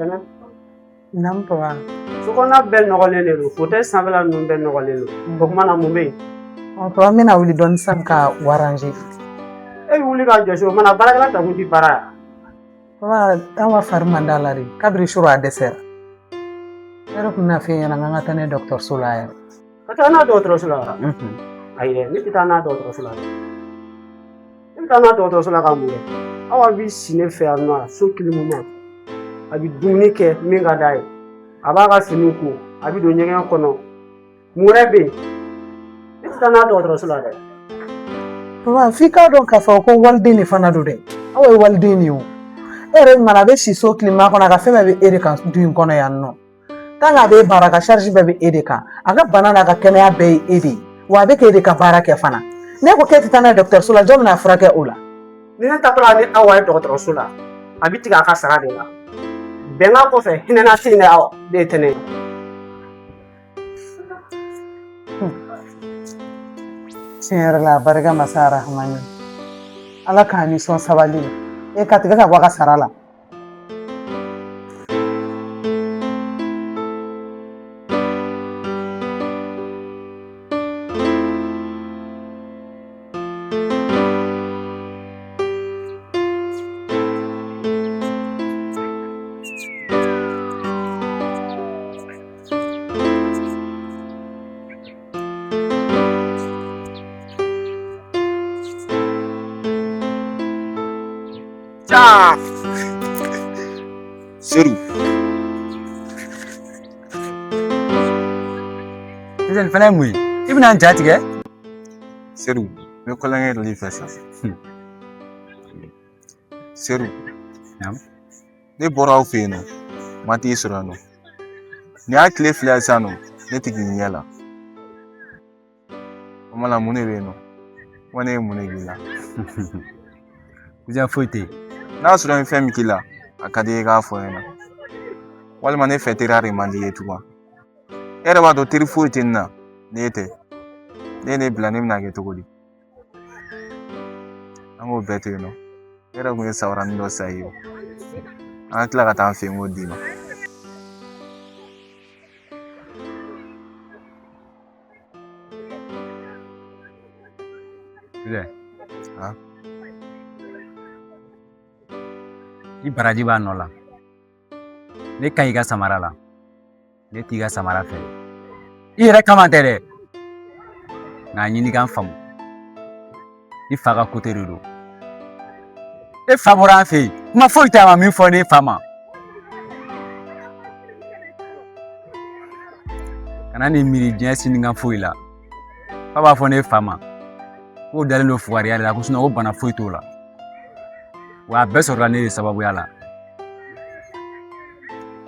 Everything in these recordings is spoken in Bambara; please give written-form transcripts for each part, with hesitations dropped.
Tɛnɛ. Naamu papa. So kɔnɔna bɛɛ nɔgɔlen de don, fauteuil sanfɛla ninnu bɛɛ nɔgɔlen don. O kuma na mun bɛ yen? Papa, n bɛna wuli dɔɔni sisan ka o arranger. E bɛ wuli ka jɔsi o mana baarakɛla ta kun ti baara yan. Papa, Awa fari man d'a la de. Kabiri suro a dɛsɛra. Ne yɛrɛ tun bɛna f'e ɲɛna k'an ka taa n'a ye dɔgɔtɔrɔso la yɛrɛ. Ka taa n'a dɔgɔtɔrɔso la wa? Ayi dɛ, ne tɛ taa n'a dɔgɔtɔrɔso la dɛ. Ne bɛ taa n'a dɔgɔtɔrɔso la ka mun kɛ? Awa bi si ne fɛ yan nɔ so kilimuma. A bɛ dumuni kɛ min ka d'a ye. A b'a ka finiw ko, a bɛ don ɲɛgɛn kɔnɔ. Mun wɛrɛ bɛ yen? Ne tɛ taa n'a dɔgɔtɔrɔso la dɛ. Papa, f'i k'a dɔn k'a fɔ ko waliden de fana don dɛ. Awa ye waliden de ye o. E yɛrɛ mana a bɛ si so kilima kɔnɔ, a ka fɛn bɛɛ bɛ e de kan du in kɔnɔ yan nɔ. Tant a bɛ baara, ka charge bɛɛ bɛ e de kan. A ka bana n'a ka kɛnɛya bɛɛ ye e de ye. Wa a bɛ k'e de ka baara kɛ fana. Ne ko k'e tɛ taa n'a ye dɔgɔtɔrɔso la, jɔn bɛna furakɛ o la? Ni ne taatɔla ni Awa ye dɔgɔtɔrɔso la, a bɛ tigɛ a ka sara de la. Bɛnkan kɔfɛ, hinɛ tɛ yen dɛ, Awa ne ye Tɛnɛ ye. Tiɲɛ yɛrɛ la, a barika masa Arahamani. Ala k'a ni sɔn sabali la. E ka tigɛ ka bɔ a ka sara la. Ja! Seru. Sisan nin fana ye mun ye? I bɛna n ja tigɛ? Seru, n bɛ kolonkɛ dɔ fɛ sa. Seru. Naamu. Ne bɔra aw fɛ yen nɔ, ma t'i sɔrɔ yen nɔ. Nin y'a tile 2 ye sisan nɔ, ne tɛ k'i ɲɛ la. O ma la mun de bɛ yen nɔ? Wa ne ye mun de k'i la? Cousin, foyi tɛ yen. N'a sɔrɔ n ye fɛn min k'i la, a ka di i ye k'a fɔ n ɲɛna. Walima ne fɛ teriya de man di i ye tugun. E yɛrɛ b'a dɔn teri foyi tɛ ne na n'e tɛ. Ne ye ne bila ne bɛna kɛ cogo di? An k'o bɛɛ to yen nɔ. Ne yɛrɛ kun ye samaranin dɔ san i ye. An ka tila ka taa an fɛ yen n k'o d'i ma. Cousin. Han? I baraji b'a nɔ la. Ne ka ɲi i ka samara la. Ne t'i ka samara fɛ. I yɛrɛ kama tɛ dɛ. Nka a ɲini ka n faamu. I fa ka côté de don. E fa bɔra an fɛ yen. Kuma foyi tɛ a ma min fɔ ne fa ma. Kana nin miiri diɲɛ sinikan foyi la. Fa b'a fɔ ne fa ma k'o dalen don fugariya de la ko ko bana foyi t'o la. Wa a bɛɛ sɔrɔla ne de sababuya la.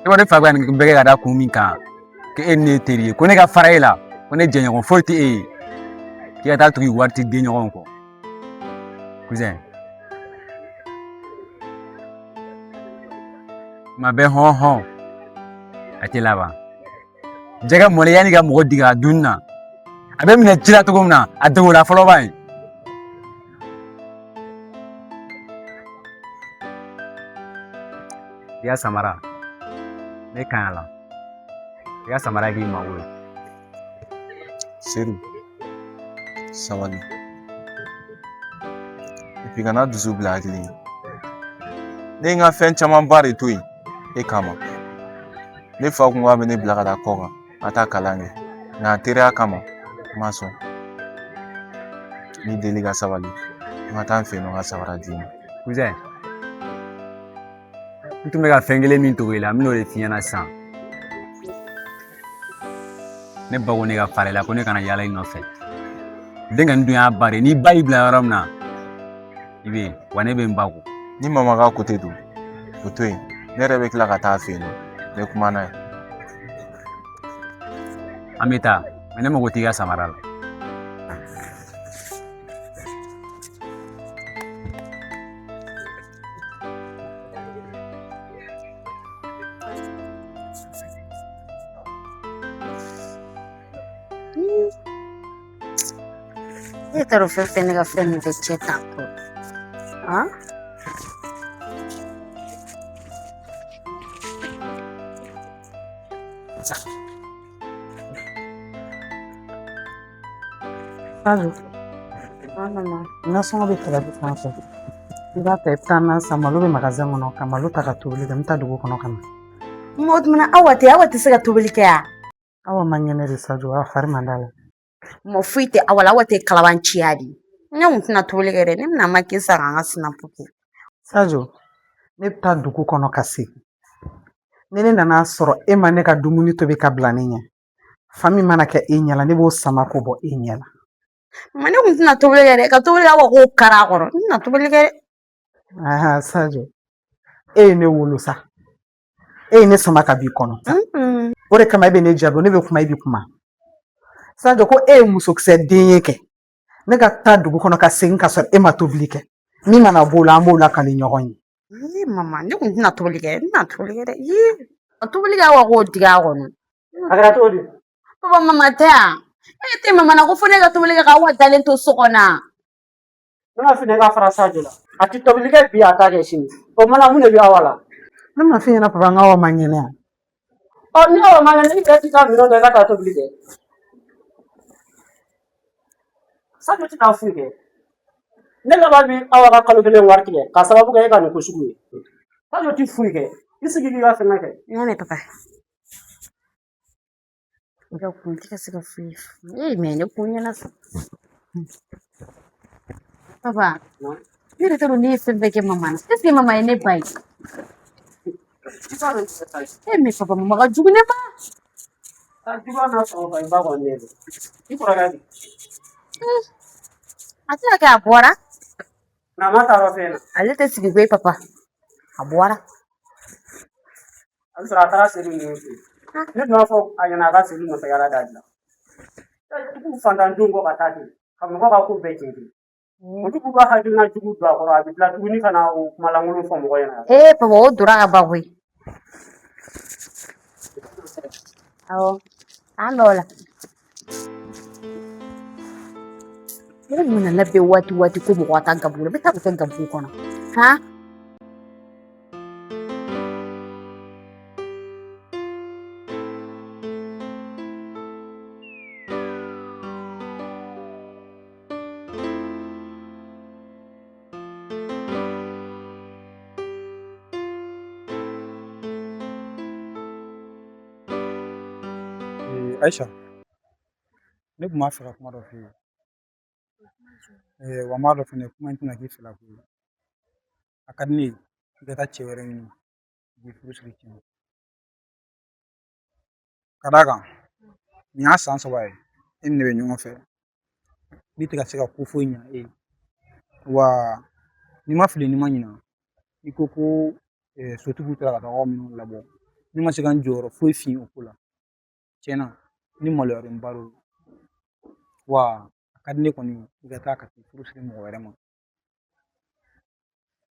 E b'a dɔn ne fa bɛ ka nin bɛɛ kɛ ka da kun min kan, k'e ni ne ye teri ye, ko ne ka fara e la, ko ne jɛɲɔgɔn foyi tɛ e ye, k'i ka taa tugu i wari tɛ den ɲɔgɔn kɔ. Cousin, kuma bɛɛ hɔn hɔn a tɛ laban. Jɛgɛ mɔlen yanni ka mɔgɔ dege a dunni na, a bɛ minɛ ji la cogo min na, a degunna fɔlɔ b'a ye. I ka samara, ne ka ɲi a la. I ka samara k'i mago ye. Seru, sabali. Et puis kana dusu bila hakili ye. Ne ye n ka fɛn camanba de to yen e kama. Ne fa kun k'a bɛ ne bila ka taa kɔ kan ka taa kalan kɛ. Nka teriya kama n ma sɔn. N b'i deli ka sabali. N ka taa n fɛ yen nɔ ka samara d'i ma. Cousin, n tun bɛ ka fɛn kelen min dogo i la, n bɛn'o de f'i ɲɛna sisan. Ne ba ko ne ka fara i la, ko ne kana yaala i nɔfɛ. Denkɛnin dun y'a ba de, n'i ba y'i bila yɔrɔ min na, i bɛ yen, wa ne bɛ n ba kɔ. Ni mama ka côté don, o to yen. Ne yɛrɛ bɛ tila ka taa a fɛ yen nɔ. N bɛ kuma n'a ye. An bɛ taa, mɛ ne mago t'i ka samara la. E t'a dɔn fɛn fɛn ne ka fɛn min bɛ cɛ tan tɔ. Han? Sajo, nasɔngɔ bɛ tabali sanfɛ. I b'a ta, i bɛ taa nan san. Malo bɛ magasin kɔnɔ, ka malo ta ka tobili kɛ. N bɛ taa dugu kɔnɔ ka na. O tuma Awa tɛ, Awa tɛ se ka tobili kɛ yan? Awa man kɛnɛ de Sajo, a fari man d'a la. Mɔ foyi tɛ Awa la, Awa tɛ kalabanciya de. Ne kun tɛna tobili kɛ dɛ, ne bɛna maki san ka n ka sinapu kɛ. Sajo, ne bɛ taa dugu kɔnɔ ka segin. Ni ne nana sɔrɔ e ma ne ka dumuni tobi ka bila ne ɲɛ, fa min mana kɛ e ɲɛ la, ne b'o sama k'o bɔ e ɲɛ la. Ma ne kun tɛna tobili kɛ dɛ, ka tobili kɛ Awa k'o kari a kɔrɔ. N tɛna tobili kɛ dɛ. Aha, Sajo, e ye ne wolo sa, e ye ne sama ka b'i kɔnɔ, o de kama e bɛ ne jaabi, ne bɛ kuma, e bɛ kuma. Sajo, ko e ye musokisɛ den ye kɛ, ne ka taa dugu kɔnɔ ka segin ka sɔrɔ e ma tobili kɛ, min mana b'o la, an b'o lakali ɲɔgɔn ye. Ee mama, ne kun tɛna tobili kɛ, n tɛna tobili kɛ dɛ. Yee, ka tobili kɛ Awa k'o digi a kɔnɔ. A kɛra cogo di? Papa, mama tɛ yan. E tɛ mama na ko fo ne ka tobili kɛ ka Awa dalen to so kɔnɔ. Ne ma f'i ɲɛna ka fara Sajo la. A tɛ tobili kɛ bi, a t'a kɛ sini. O mana mun de bɛ Awa la? Ne ma f'i ɲɛna papa, n k'Awa man kɛnɛ yan. Ɔ, ni Awa man kɛnɛ, i yɛrɛ t'i ka minɛn ta, i ka taa tobili kɛ. Sajo tɛ taa foyi kɛ. Ne laban bɛ Awa ka kalo kelen wari tigɛ k'a sababu kɛ e ka nin ko sugu ye. Sajo tɛ foyi kɛ. I sigi k'i ka fɛngɛ kɛ. N y'a mɛn papa. I ka kun tɛ ka se ka foyi. Ee mɛ ne kun ɲɛna sa. Papa, ne yɛrɛ t'a dɔn ne ye fɛn fɛn kɛ mama na. Est ce que mama ye ne ba ye? E mɛ papa, mama ka jugu ne ma. A juguya n'a sɔrɔ fa, i ba kɔni ne don. I kɔrɔkɛ bi. A tɛ ka kɛ, a bɔra. Nka a ma taa yɔrɔ fɛn na. Ale tɛ sigi koyi papa. A bɔra. A bɛ sɔrɔ a taara Sedu ninnu fɛ yen. Ne tun b'a fɔ a ɲɛna a ka Sedu nɔfɛ yala dabila. Tugu fantandenw kɔ ka taa ten. Ka mɔgɔ ka ko bɛɛ tiɲɛ ten. Olu b'u ka hakilina jugu don a kɔrɔ, a bɛ tila tuguni ka na o kumalankolon fɔ mɔgɔ ɲɛna. Ee papa, o donna ka ban koyi. Awɔ, an bɛ o la. Mɔgɔ mun nana bɛn waati waati ko mɔgɔ ka taa gabugu la, bɛ taa kɛ gabugu kɔnɔ. Han? Aisha, ne tun b'a fɛ ka kuma dɔ f'i ye. Wa n b'a dɔn fɛnɛ kuma in tɛna k'i fɛla ko ye. A ka di ne ye i ka taa cɛ wɛrɛ ɲini k'i furu siri cɛ ma. Ka d'a kan nin y'a san 3 ye e ni ne bɛ ɲɔgɔn fɛ, ne tɛ ka se ka ko foyi ɲa e ye. Wa n'i ma fili, n'i ma ɲina, i ko ko sotigiw taara ka taa aw minɛnw labɔ, ne ma se ka n jɔyɔrɔ foyi fin o ko la. Tiɲɛna, ne maloyalenba don. Wa a ka di ne kɔni i ka taa ka t'i furu siri mɔgɔ wɛrɛ ma.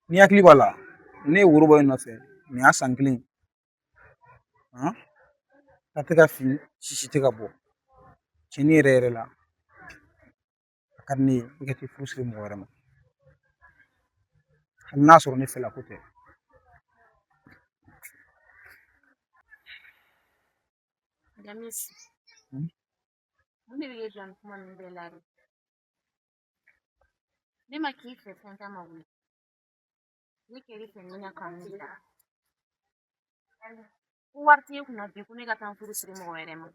N'i hakili b'a la, ne ye woro bɔ e nɔfɛ nin y'a san 1 ye. Ta tɛ ka fin, sisi tɛ ka bɔ. Tiɲɛni yɛrɛ yɛrɛ la, a ka di ne ye i ka t'i furu siri mɔgɔ wɛrɛ ma, hali n'a sɔrɔ ne fɛla ko tɛ. Lamisi. Mun de bɛ k'e bila nin kuma ninnu bɛɛ la de? Ne ma k'i fɛ fɛn kama koyi. Ne kɛr'i fɛ ne na kanu de la. Ko wari t'e kunna bi ko ne ka taa n furu siri mɔgɔ wɛrɛ ma.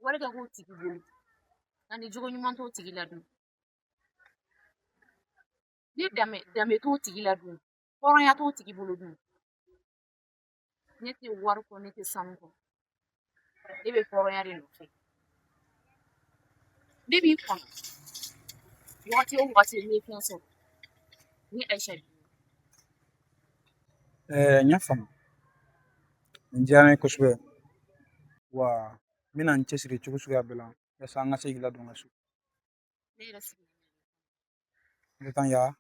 Wari ka k'o tigi bolo. Nka ni jogo ɲuman t'o tigi la dun. Ni danbe t'o tigi la dun. Hɔrɔnya t'o tigi bolo dun. Ne tɛ wari kɔ, ne tɛ sanu kɔ. Ne bɛ hɔrɔnya de nɔfɛ. Ne b'i kɔnɔ. Wagati o wagati n'i ye fɛn sɔrɔ, ni Ayisa b'i N y'a faamu. Nin diyara n ye kosɛbɛ. Wa n bɛna n cɛsiri cogo suguya bɛɛ la yaasa an ka se k'i ladon n ka so. Ne yɛrɛ sigilen. N bɛ taa n yaala.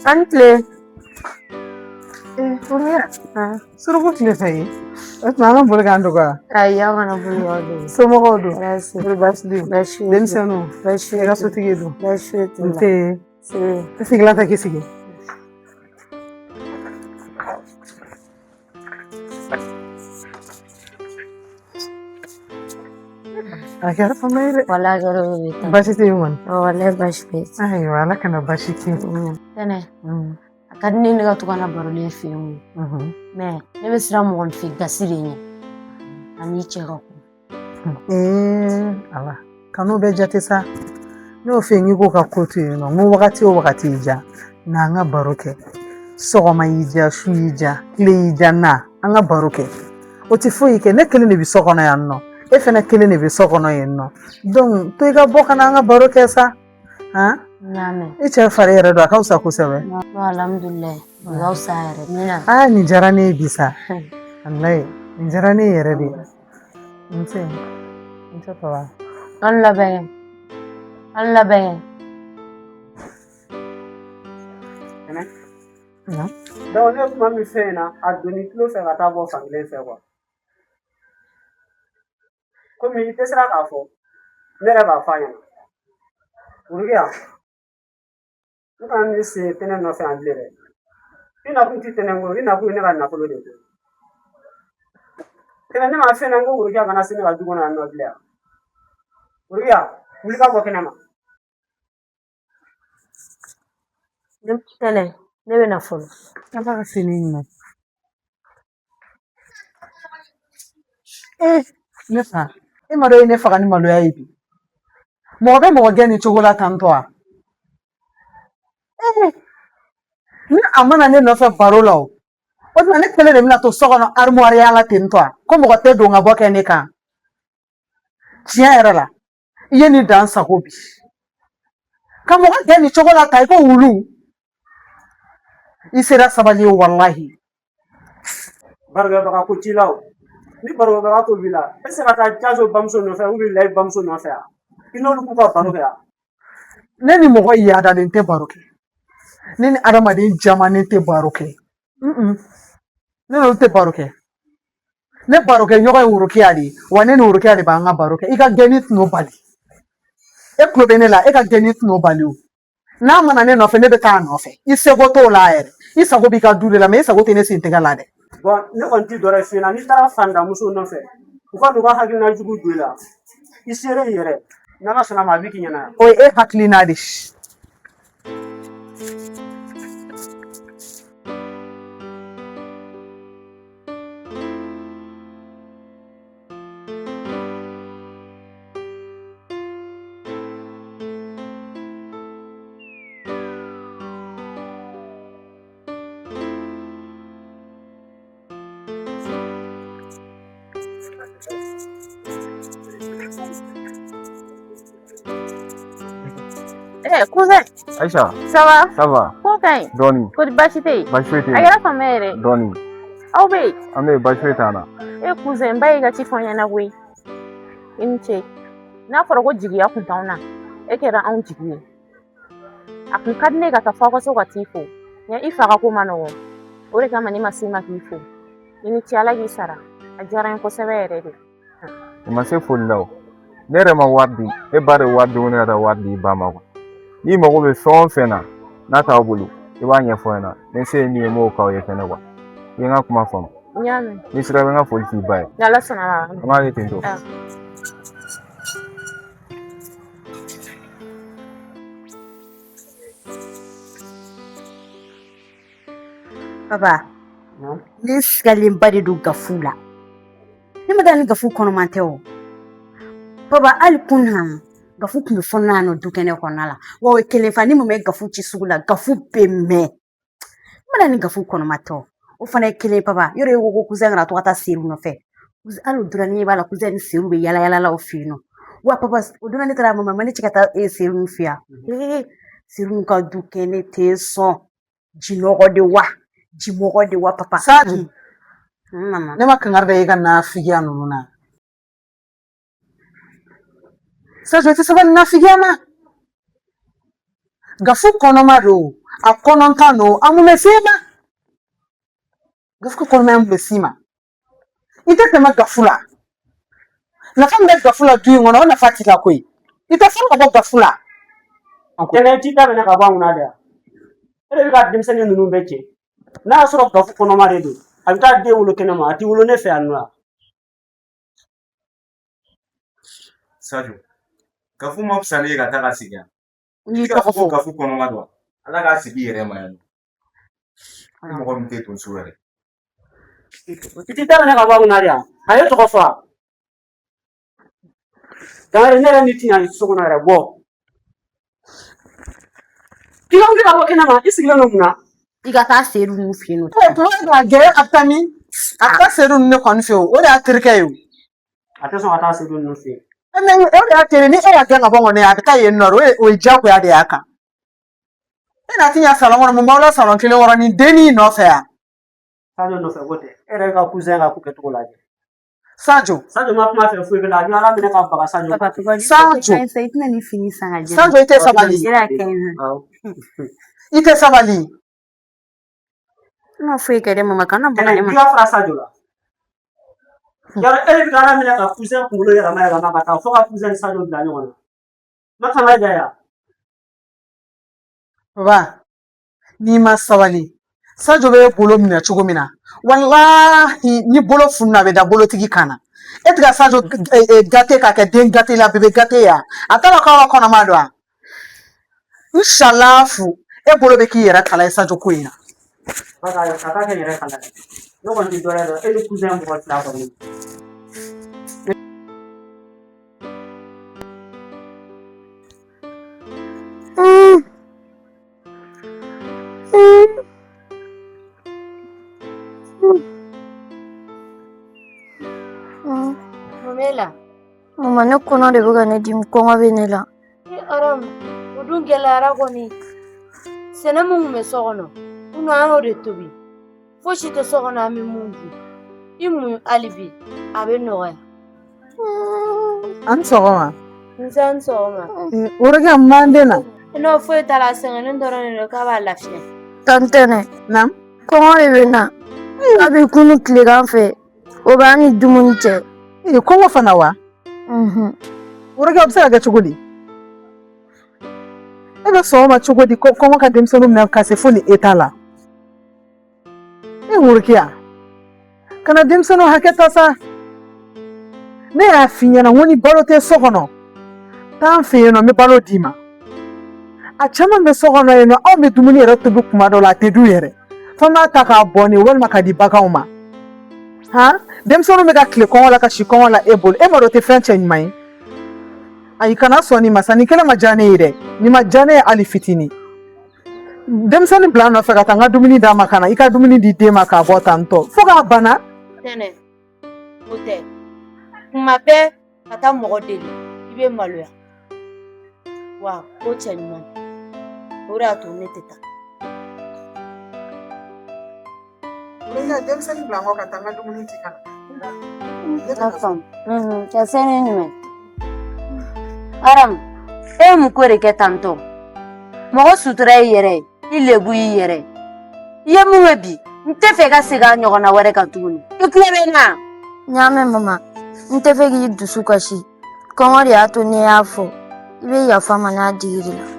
An tile. Suruku tile fɛ ye. O tuma an ka boli k'an dogo wa? Ayi, aw kana boli k'aw dogo. Somɔgɔw dun? Baasi Kɔri baasi tɛ yen? Baasi foyi tɛ. Denmisɛnninw? Baasi I foyi ka tɛ. sotigi dun? Baasi foyi t'u la. Nse. Se. I sigilan ta k'i sigi. A kɛra fama ye dɛ. Walahi a kɛra o de ta. Baasi tɛ yen kɔni? Walahi baasi foyi tɛ. Ayiwa, Ala kana baasi kɛ. Tɛnɛ, a ka di ne ye ne ka to ka na barolen fɛ yen o. Mais ne bɛ siran mɔgɔninfin gasi de ɲɛ ani i cɛ ka ko. Ee Ala, kan'o bɛɛ jate sa. Ne y'o f'i ye n k'i k'o ka ko to yen nɔ. N ko wagati o wagati y'i diya, na an ka baro kɛ. Sɔgɔma y'i diya, su y'i diya, tile y'i diya, na an ka baro kɛ. O tɛ foyi kɛ, ne kelen de bɛ so kɔnɔ yan nɔ. E fɛnɛ kelen de bɛ so kɔnɔ yen nɔ. Donc to i ka bɔ ka na an ka baro kɛ sa. Han? N y'a mɛn. I cɛ fari yɛrɛ don, a ka fisa kosɛbɛ. Non, alhamdulilayi. O ka fisa yɛrɛ. Min na. Aa, nin diyara ne ye bi sa. Walayi, nin diyara ne ye yɛrɛ de. Nse, n cɛ papa. An labɛn. An labɛn. Donc ne ye kuma min f'e ɲɛna, a donni tulo fɛ ka taa bɔ fan kelen fɛ quoi. Komi i tɛ sera k'a fɔ, ne yɛrɛ b'a fɔ a ɲɛna. Worokiya, ne kana ne sen tɛnɛ nɔfɛ yan bilen dɛ. I nakun ti tɛnɛ ko, i nakun ye ne ka nafolo de ko. Tɛnɛ, ne m'a f'e ɲɛna ko Worokiya kana se ne ka du kɔnɔ yan nɔ bilen yan. Worokiya, wuli ka bɔ kɛnɛ ma. Tɛnɛ, ne bɛ na fɔlɔ. Ala ka se ni ɲuman. Ee, ne fa, e ma dɔn e ye ne faga ni maloya ye bi. Mɔgɔ bɛ mɔgɔ gɛn nin cogo la tantɔ wa? Ee, ni a mana ne nɔfɛ baro la o, o tuma ne kelen de bɛna to so kɔnɔ armoire ya la ten tɔ wa? Ko mɔgɔ tɛ don ka bɔ kɛ ne kan. Tiɲɛ yɛrɛ la, i ye nin dan sago bi. Ka mɔgɔ gɛn nin cogo la ta i ko wulu. I sera sabali ye walahi. Barokɛbaga ko t'i la o. Ni barokɛbaga ko b'i la, e tɛ se ka taa Jazo bamuso nɔfɛ ou bien Layi bamuso nɔfɛ yan. I n'olu k'u ka baro kɛ yan. Ne ni mɔgɔ yaadalen tɛ baro kɛ. Ne ni adamaden jamanen tɛ baro kɛ. Ne n'olu tɛ baro kɛ. Ne barokɛ ɲɔgɔn ye Worokiya de ye, wa ne ni Worokiya de b'an ka baro kɛ. I ka gɛnni tɛn'o bali. E tulo bɛ ne la, e ka gɛnni tɛn'o bali o. N'a mana ne nɔfɛ, ne bɛ taa a nɔfɛ. I seko t'o la yɛrɛ. I sago b'i ka du de la, mais i sago tɛ ne sen tɛgɛ la dɛ. Bon, ne kɔni ti dɔ wɛrɛ f'i ɲɛna, n'i taara fandamuso nɔfɛ, u ka n'u ka hakilina jugu don i la. I sere i yɛrɛ. N'Ala sɔnna ma, a bɛ k'i ɲɛna yan. O ye e hakilina de ye. Eh, cousin. Aïcha. Ça va? Ça va. Ko ka ɲi? Dɔɔni. Kori baasi tɛ yen? Baasi foyi tɛ A yen. kɛra fama yɛrɛ. Dɔɔni. Aw bɛ yen? An bɛ yen, baasi foyi t'an na. E cousin, n ba y'i ka ci fɔ n ɲɛna koyi. I ni ce. N'a fɔra ko jigiya kun t'anw na, e kɛra anw jigi ye. A kun ka di ne ye ka taa fo aw ka so ka t'i fo. Nka i fa ka ko ma nɔgɔn. O de kama ne ma s'i ma k'i fo. I ni ce, Ala k'i sara. A diyara n ye kosɛbɛ yɛrɛ de. I ma se foli la o. Ne yɛrɛ ma wari di, e ba de ye wari di ko ne ka taa wari di i ba ma kuwa. N'i mago bɛ fɛn o fɛn na, n'a t'aw bolo, i b'a ɲɛfɔ n ɲɛna. Ni se ye min ye, n b'o k'aw ye fɛnɛ kuwa. I ye n ka kuma faamu. N y'a mɛn. N'i sera, i bɛ n ka foli f'i ba ye. Ni Ala sɔnna ma. An b'a kɛ ten tɔ. Ah. Papa, ne sigalenba de don Gafu la. Ne ma taa ni Gafu kɔnɔman tɛ o. Papa, hali kun han, Gafu tun bɛ fɔnɔ yan nɔ du kɛnɛ kɔnɔna la. Wa o ye kelen fa ni mun bɛ Gafu ci sugu la, Gafu bɛ mɛn. Ne ma taa ni Gafu kɔnɔma tɛ o. O fana ye kelen ye papa. Yɔrɔ e ko ko cousin kana to ka taa Seru nɔfɛ. Hali o donna ne ɲɛ b'a la cousin ni Seru bɛ yala yala la o fɛ yen nɔ. Wa papa, o donna ne taara mama ma ne ci ka taa e Seru fɛ yan. Ee, Seru ka du kɛnɛ tɛ sɔn. Jinɔgɔ de wa, jimɔgɔ de wa papa. Saji, Mama. ne ma kangari da e ka nafigiya ninnu na. Sajo, i tɛ sabali nafigiya ma. Gafu kɔnɔma don, a kɔnɔntan don, a mun bɛ s'e ma? Gafu ka kɔnɔmaya mun bɛ s'i ma? I tɛ tɛmɛ gafu la. Nafa min bɛ gafu la du in kɔnɔ, o nafa t'i la koyi. I tɛ fɔlɔ ka bɔ gafu la. Tɛnɛ t'i ta minɛ ka bɔ an kunna dɛ. E de bɛ ka denmisɛnnin ninnu bɛɛ cɛ. N'a y'a sɔrɔ gafu kɔnɔma de don, a bɛ taa den wolo kɛnɛma, a t'i wolo ne fɛ yan nɔ. Sajo, gafu ma fisa ne ye ka taa ka segin yan. N y'i I ka tɔgɔ fɔ ko fɔ. gafu kɔnɔma don wa? Ala k'a sigi i yɛrɛ ma yan nɔ. Ni mɔgɔ min tɛ tonso yɛrɛ. I t'i ta minɛ ka bɔ an kunna de yan. A ye tɔgɔ fɔ wa? Dangare ne yɛrɛ ni tiɲɛ so kɔnɔ yɛrɛ bɔ. K'i ka wuli ka bɔ kɛnɛma, i sigilen don mun na? I ka taa Seyidu ninnu fɛ yen nɔ. Tuma dɔ a gɛrɛ a bɛ taa min? A bɛ taa Seyidu ninnu de kɔni fɛ o, o de y'a terikɛ ye o. A tɛ sɔn ka taa Seyidu ninnu fɛ yen. Mɛ o de y'a teri ni e y'a gɛn ka bɔ kɔni a bɛ taa yen nɔ o ye diyagoya de y'a kan. E n'a ti ɲɛ salɔn kɔnɔ mun b'aw la salɔn kelen kɔrɔ nin dennin nɔfɛ yan. Sajo nɔfɛ ko tɛ. E yɛrɛ ka cousin ka ko kɛcogo lajɛ. Sajo. Sajo ma kuma fɛ foyi la, a bɛ Ala minɛ ka baga Sajo. Papa, papa, Sajo. I tɛna nin fini san ka di yan. Sajo i tɛ sabali. E y'a kɛ yen nɔ. Awɔ. I tɛ sabali. Ne ma foyi kɛ dɛ mama, kana baga ne Tɛnɛ, ma. k'i ka fara Sajo la. Yarɔ e de bɛ ka Ala minɛ ka cousin kunkolo yɛlɛma yɛlɛma ka taa fo ka cousin ni Sajo bila ɲɔgɔn na. Ma fanga diya yan. Papa, n'i ma sabali Sajo bɛ bolo minɛ cogo min na walahi ni bolo fununa a bɛ da bolotigi kan na e tɛ ka Sajo gate k'a kɛ den gate la bébé gate ya a t'a dɔn k'aw ka kɔnɔma don wa inshallah e bolo bɛ k'i yɛrɛ kala ye Sajo ko in na. A ka kɛ n yɛrɛ kala ye. Ne kɔni tɛ dɔ wɛrɛ dɔn, e ni cousin mɔgɔ fila kɔni. Mun b'e la? Mama ne kɔnɔ de bɛ ka ne dimi kɔngɔ bɛ ne la. E Aramu, o dun gɛlɛyara kɔni. Sɛnɛ mun kun bɛ so kɔnɔ, kunun an y'o de tobi. Fosi tɛ so kɔnɔ an bɛ mun dun. I muɲu hali bi, a bɛ nɔgɔya. A ni sɔgɔma. Nse a ni sɔgɔma. Worokɛ mun b'an den na? N'o foyi t'a la, a sɛgɛnnen dɔrɔn de don k'a b'a lafiya. Tante Tɛnɛ. Naamu. Kɔngɔ de bɛ n na. Kabi kunun tilegan fɛ, o b'an ni dumuni cɛ. Ee kɔngɔ fana wa? Worokɛ o bɛ se ka kɛ cogo di? E bɛ sɔn o ma cogo di ko kɔngɔ ka denmisɛnninw minɛ ka se fo nin état la? E Worokiya, kana denmisɛnninw hakɛ ta sa. Ne y'a f'i ɲɛna n ko ni balo tɛ so kɔnɔ, taa n fɛ yen nɔ n bɛ balo d'i ma. A caman bɛ so kɔnɔ yen nɔ, anw bɛ dumuni yɛrɛ tobi kuma dɔ la a tɛ dun yɛrɛ. F'an b'a ta k'a bɔn de walima k'a di baganw ma. Han, denmisɛnninw bɛ ka tile kɔngɔ la ka si kɔngɔ la e bolo, e m'a dɔn o tɛ fɛn cɛ ɲuman ye. Ayi kana sɔn nin ma sa, nin kɛlɛ ma diya ne ye dɛ. Nin ma diya ne ye hali fitinin. Denmisɛnnin bila nɔfɛ ka taa n ka dumuni d'a ma ka na i ka dumuni di den ma k'a bɔ tan tɔ fo k'a bana. Tɛnɛ, o tɛ. Kuma bɛɛ ka taa mɔgɔ deli, i bɛ maloya. Wa ko cɛ ɲuman tɛ. O de y'a to ne tɛ taa. Denmisɛnnin bila n kɔ ka taa n ka dumuni di ka na. N'a faamu. Ka se ne ɲuman. Aramu, e ye mun ko de kɛ tantɔ? Mɔgɔ sutura i yɛrɛ ye, i lebu i yɛrɛ ye. I ye mun kɛ bi, n tɛ fɛ i ka segin a ɲɔgɔnna wɛrɛ kan tuguni. I tulo bɛ n na? N y'a mɛn mama, n tɛ fɛ k'i dusu kasi. Kɔngɔ de y'a to ne y'a fɔ. I bɛ yafa n ma n'a digir'i la.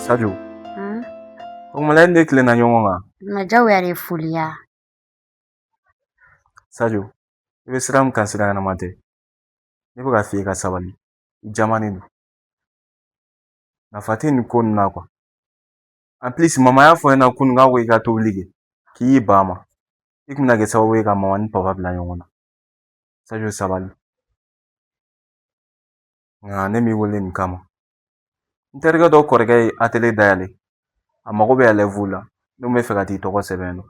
Sajo, o kuma la e ni ne tilenna ɲɔgɔn kan. Ma jagoya de foliya. Sajo, i bɛ sira min kan sira ɲɛnama tɛ. Ne bɛ k'a f'i ye ka sabali. I jamanen don. Nafa tɛ nin ko ninnu na quoi. En plus, mama y'a fɔ n ɲɛna kunun k'a ko i ka tobili kɛ k'i y'i ban a ma. I kun bɛna kɛ sababu ye ka mama ni papa bila ɲɔgɔn na. Sajo sabali. Nka ne m'i wele nin kama. N terikɛ dɔ kɔrɔkɛ ye atelier dayɛlɛ. A mago bɛ élève la. Ne tun bɛ fɛ ka t'i tɔgɔ sɛbɛn nɔ.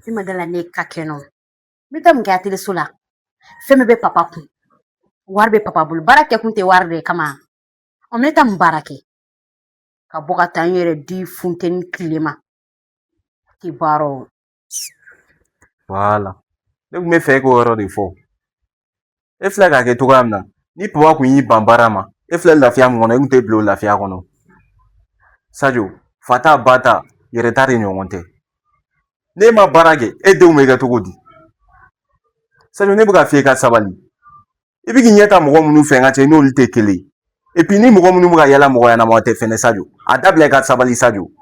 Ne ma da la ne ka kɛ nɔ. N bɛ taa mun kɛ atelier so la? Fɛn bɛɛ bɛ papa kun. Wari bɛ papa bolo, baara kɛ kun tɛ wari de kama. Ɔ ne ta mun baara kɛ? Ka bɔ ka taa n yɛrɛ di funteni tile ma. Tɛ baara o. Voilà. Ne kun bɛ fɛ e k'o yɔrɔ de fɔ. E filɛ k'a kɛ cogoya min na, ni papa kun y'i ban baara ma, e filɛ lafiya min kɔnɔ, e kun tɛ bila o lafiya kɔnɔ. Sajo, fa ta ba ta, yɛrɛ ta de ɲɔgɔn tɛ. N'e ma baara kɛ, e denw bɛ kɛ cogo di? Sajo, ne bɛ ka f'i ye ka sabali. I bɛ k'i ɲɛ ta mɔgɔ minnu fɛ n ka cɛ, n'olu tɛ kelen ye. Et puis ni mɔgɔ minnu bɛ ka yala mɔgɔ ɲɛnama tɛ fɛnɛ Sajo. A dabila i ka sabali Sajo.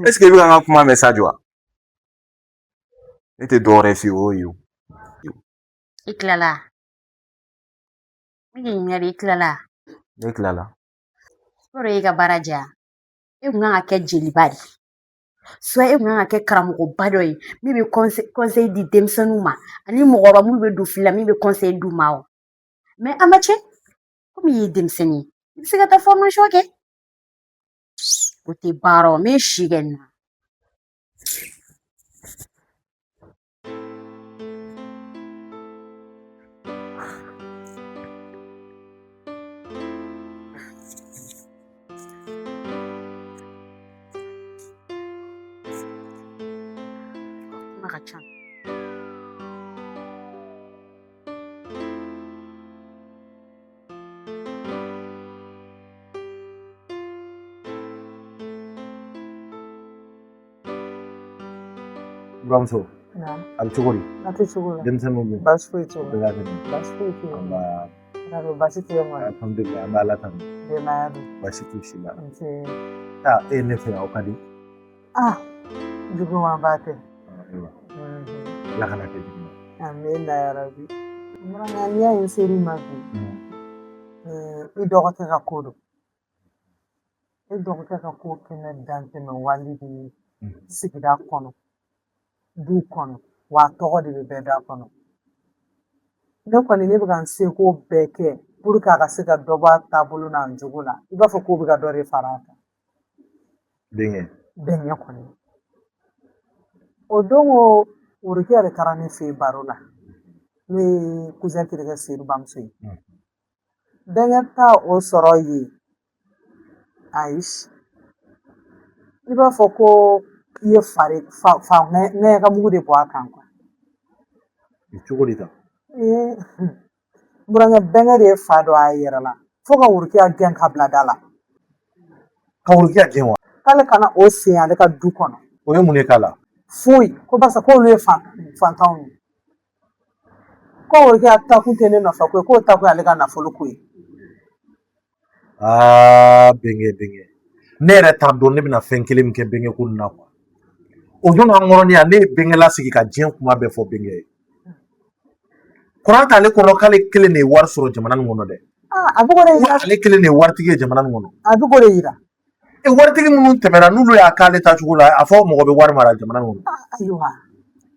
Est ce que i bɛ ka n ka kuma mɛn Sajo wa? Ne tɛ dɔwɛrɛ f'i ye o y'o ye o. I tilala? N bɛ k'i ɲininka de, i tilala? Ne tilala. Yɔrɔ y'i ka baara diya. E kun kan ka kɛ jeliba de ye. Soit e kun kan ka kɛ karamɔgɔba dɔ ye min bɛ conseil di denmisɛnninw ma ani mɔgɔkɔrɔba minnu bɛ don fili la min bɛ conseil d'u ma o. Mais a ma tiɲɛ. Komi i ye denmisɛnnin ye, i bɛ se ka taa formation kɛ. O tɛ baara o, n bɛ si kɛ nin na. Kuma ka ca. Buramuso, a bɛ cogo di? A tɛ cogo la. Denmisɛnninw dun? Baasi foyi t'u la. Bɛɛ ka kɛnɛ. Baasi foyi t'u la. Nba. Yarɔ baasi tɛ yen kɔni. Alhamdulilayi, an bɛ Ala tanu. Denbaya dun? Baasi t'u si la. Nse. Aa, e ye ne fɛ yan, o ka di. Ah, jugumanba tɛ. Ayiwa. Ala kana kɛ juguman. Amina yarabi. N burankɛ, n'i y'a ye n ser'i ma bi, i dɔgɔkɛ ka ko don. E dɔgɔkɛ ka ko kɛnɛ dantɛmɛ wale de ye sigida kɔnɔ, du kɔnɔ, wa a tɔgɔ de bɛ bɛɛ da kɔnɔ. Ne kɔni ne bɛ ka n seko bɛɛ kɛ pour que a ka se ka dɔ bɔ a taabolo n'a jogo la. I b'a fɔ k'o bɛ ka dɔ de fara a kan. Denkɛ. Bɛnkɛ kɔni. O don o Worokiya de taara ne fɛ yen baro la. N'o ye cousin terikɛ Sedu bamuso ye. Bɛnkɛ ta o sɔrɔ yen. Ayi, i b'a fɔ ko i ye fari fa fa ŋɛɲɛ ka mugu de bɔ a kan quoi. Cogo di tan? Ee, n burankɛ, bɛnkɛ de ye fa don a yɛrɛ la fo ka Worokiya gɛn ka bila da la. Ka Worokiya gɛn wa? K'ale kana o sen ale ka du kɔnɔ. O ye mun de k'a la? Foyi, ko barisa k'olu ye fantanw ye. Ko Worokiya takun tɛ ne nɔfɛ ko ye, k'o takun ye ale ka nafolo ko ye. Aa, bɛnkɛ, bɛnkɛ, ne yɛrɛ t'a dɔn ne bɛna fɛn kelen min kɛ bɛnkɛ ko nin na quoi. O don an kɔrɔnin ne ye bɛnkɛ lasigi ka diɲɛ kuma bɛɛ fɔ bɛnkɛ ye. Kuran t'ale kɔnɔ k'ale kelen de ye wari sɔrɔ jamana nin kɔnɔ dɛ. A bɛ k'o de yira. Ale kelen de ye waritigi ye jamana nin kɔnɔ. A bɛ k'o de yira. E, waritigi minnu tɛmɛna n'olu y'a k'ale ta cogo la, a fɔ mɔgɔ bɛ wari mara jamana nin kɔnɔ. Ayiwa.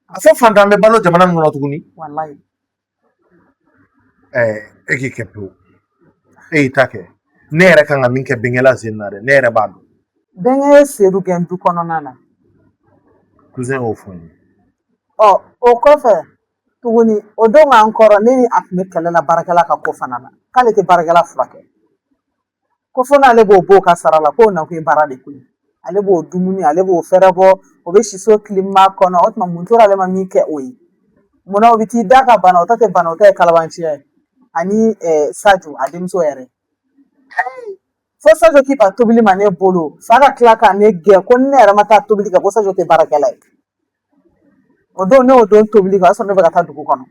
A fɔ fantan bɛ balo jamana nin kɔnɔ tuguni. Walayi. Ɛɛ, e k'i kɛ pewu. E y'i ta kɛ. Ne yɛrɛ kan ka min kɛ bɛnkɛ la sen na dɛ, ne yɛrɛ b'a dɔn. Bɛnkɛ ye Sedu gɛn du kɔnɔna na. Cousin y'o fɔ n ye. Ɔ, o kɔfɛ tuguni, o don k'an kɔrɔ, ne ni a tun bɛ kɛlɛ la baarakɛla ka ko fana na, k'ale tɛ baarakɛla furakɛ, ko fo n'ale b'o b'o ka sara la, k'o nakun ye baara de ko ye. Ale b'o dumuni, ale b'o fɛɛrɛ bɔ, o bɛ siso kilima kɔnɔ. O tuma mun tora ale ma min kɛ o ye? Munna o bɛ t'i da ka bana? O ta tɛ bana, o ta ye kalabanciya ye. Ani Sajo a denmuso yɛrɛ, fo Sajo k'i ban tobili ma ne bolo, fa ka tila ka ne gɛn ko ni ne yɛrɛ ma taa tobili kɛ, ko Sajo tɛ baarakɛla ye. O don ne y'o don tobili kɛ, o y'a sɔrɔ ne bɛ ka taa dugu kɔnɔ.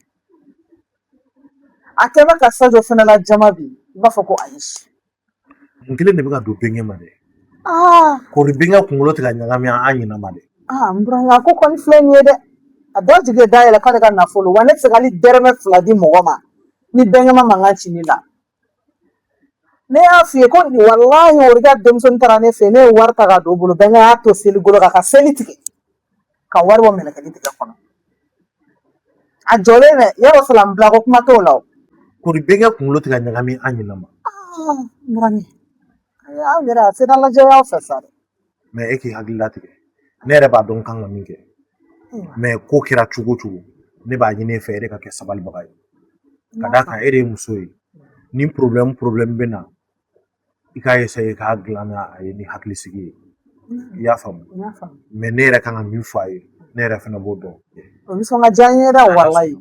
A kɛ bɛ ka Sajo fana lajama bi, i b'a fɔ ko ayi. Mun kelen de bɛ ka don bɛnkɛ ma dɛ? Aa. Kɔri, bɛnkɛ kunkolo tɛ ka ɲagami an ɲinɛ ma dɛ. Aa, n burankɛ, a ko kɔni filɛ nin ye dɛ. A dɔ jigi da yɛlɛ k'ale ka nafolo wa, ne tɛ se ka hali dɛrɛmɛ 2 di mɔgɔ ma ni bɛnkɛ ma mankan ci ne la. Ne y'a f'i ye ko walahi, Worokiya denmusonin taara ne fɛ, ne ye wari ta ka don o bolo, bɛnkɛ y'a to seli golo kan ka seli tigɛ ka wari bɔ mɛlɛkɛnin tigɛ kɔnɔ. A jɔlen dɛ, yɔrɔ salam bila ko kuma t'o la o. Kɔri, bɛnkɛ kunkolo tɛ ka ɲagami an ɲinɛ ma. Aa, n burankɛ, aw yɛrɛ a sera lajɛ aw fɛ sa dɛ. Mais e k'i hakili latigɛ, ne yɛrɛ b'a dɔn n kan ka min kɛ. Mais ko kɛra cogo o cogo, ne b'a ɲini e fɛ, e de ka kɛ sabalibaga ye. Ka d'a kan e de ye muso ye. Ni problème problème bɛ na, i k'a essayer k'a dilan n'a ye ni hakilisigi ye. I y'a faamu? N y'a faamu. Mais ne yɛrɛ kan ka min fɔ a ye, ne yɛrɛ fana b'o dɔn. O bɛ sɔn ka diya n ye dɛ, walayi.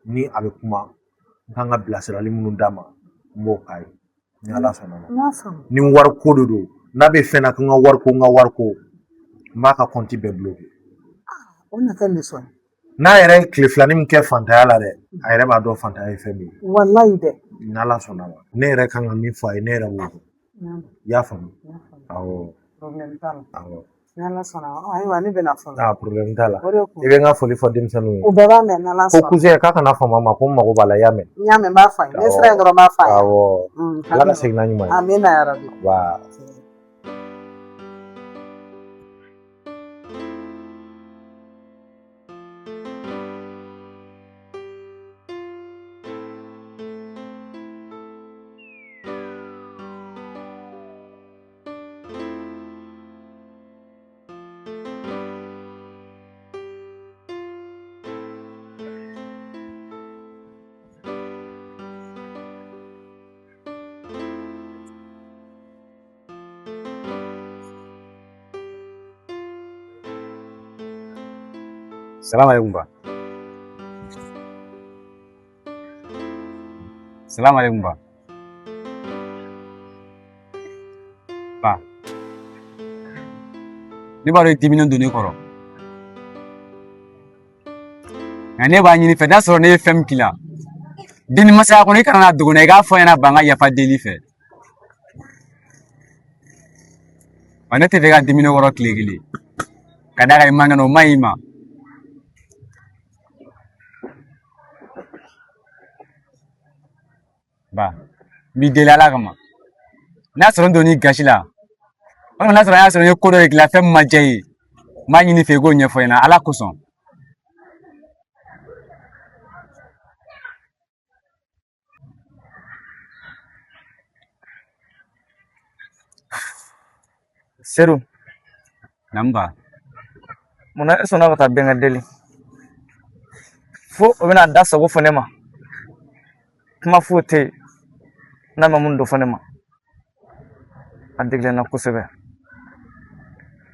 Ni a bɛ kuma, n kan ka bilasirali minnu d'a ma, n b'o k'a ye. Ni Ala sɔnna ma. N y'a faamu. Ni wariko de don, n'a bɛ fɛn na ko n ka wariko, n ka wariko, n b'a ka kɔnti bɛɛ bloqué. O na kɛ leçon ye. N'a yɛrɛ ye tile filanin min kɛ fantanya la dɛ, a yɛrɛ b'a dɔn fantanya ye fɛn min ye. Walayi dɛ. N'Ala sɔnna ma. Ne yɛrɛ kan ka min fɔ a ye, ne yɛrɛ b'o dɔn. I y'a faamu? Awɔ. Problème t'a la. Awɔ. Ni Ala sɔnna ma. Ayiwa, ne bɛna fɔlɔ. Aa, problème t'a la. O de kun. I bɛ n ka foli fɔ denmisɛnninw ye. U bɛɛ b'a mɛn n'Ala Ko sɔnna. cousin k'a kana fama ma, ko n mago b'a la, i y'a mɛn. N y'a mɛn, n b'a fɔ a ye. Ne sera yen dɔrɔn n b'a fɔ a ye. Awɔ. Ala ka segin n'a ɲuman ye. Amina yarabi. Wa. Salam alaikum ba. Salam alaikum ba. Ba. Ne b'a dɔn i diminen don ne kɔrɔ. Nka ne b'a ɲini i fɛ n'a sɔrɔ ne ye fɛn min k'i la. Denni masaya kɔnɔ i kana n'a dogo n na, i k'a fɔ n ɲɛna ba n ka yafa deli fɛ. Wa ne tɛ fɛ ka dimi ne kɔrɔ tile kelen. Ka d'a kan i man kɛnɛ, o man ɲi i ma. Ba, n b'i deli Ala kama. N'a sɔrɔ n donn'i gasi la, walima n'a sɔrɔ an y'a sɔrɔ n ye ko dɔ de k'i la fɛn min ma diya i ye, n b'a ɲini i fɛ i k'o ɲɛfɔ n ɲɛna Ala kosɔn. Sedu. Naamu ba. Munna e sɔnna ka taa bɛnkɛ deli fo o bɛna da sago fɔ ne ma? Kuma foyi tɛ yen n'a ma mun dɔ fɔ ne ma. A digilen n na kosɛbɛ.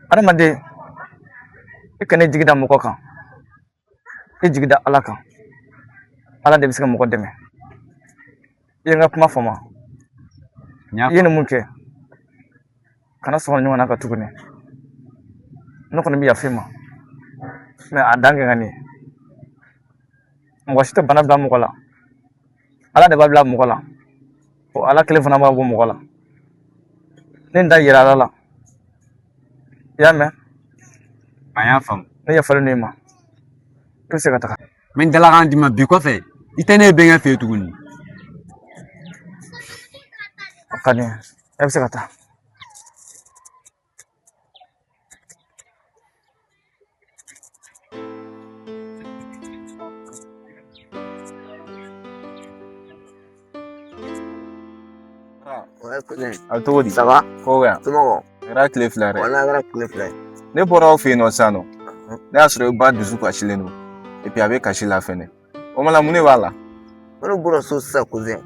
Adamaden, i kana i jigi da mɔgɔ kan, i jigi da Ala kan. Ala de bɛ se ka mɔgɔ dɛmɛ. I ye n ka kuma faamu? I ye nin mun kɛ, kana sɔn ɲɔgɔn na ka tuguni. Ne kɔni bɛ yafa i ma, mais a dan kɛ ka nin ye. Mɔgɔ si tɛ bana bila mɔgɔ la, Ala de b'a bila mɔgɔ la, o Ala kelen fana b'a bɔ mɔgɔ la. Ne da yira Ala la, i y'a mɛn? An y'a faamu. Ne yafalen don i ma, i bɛ se ka taga. N bɛ n dalakan d'i ma, bi kɔfɛ i tɛ ne ye bɛnkɛ fɛ yen tuguni. O ka di n ye, e bɛ se ka taa. A cogo di? Ça va? Ko yan. Somɔgɔw? A kɛra tile fila yɛrɛ. Wala, a kɛra tile fila ye. Ne bɔra aw fɛ yen nɔ sisan nɔ. Ne y'a sɔrɔ i ba dusu kasilen don. Et puis a bɛ kasi la fɛnɛ. O ma la, mun de b'a la? Ne bɔra so sisan cousin.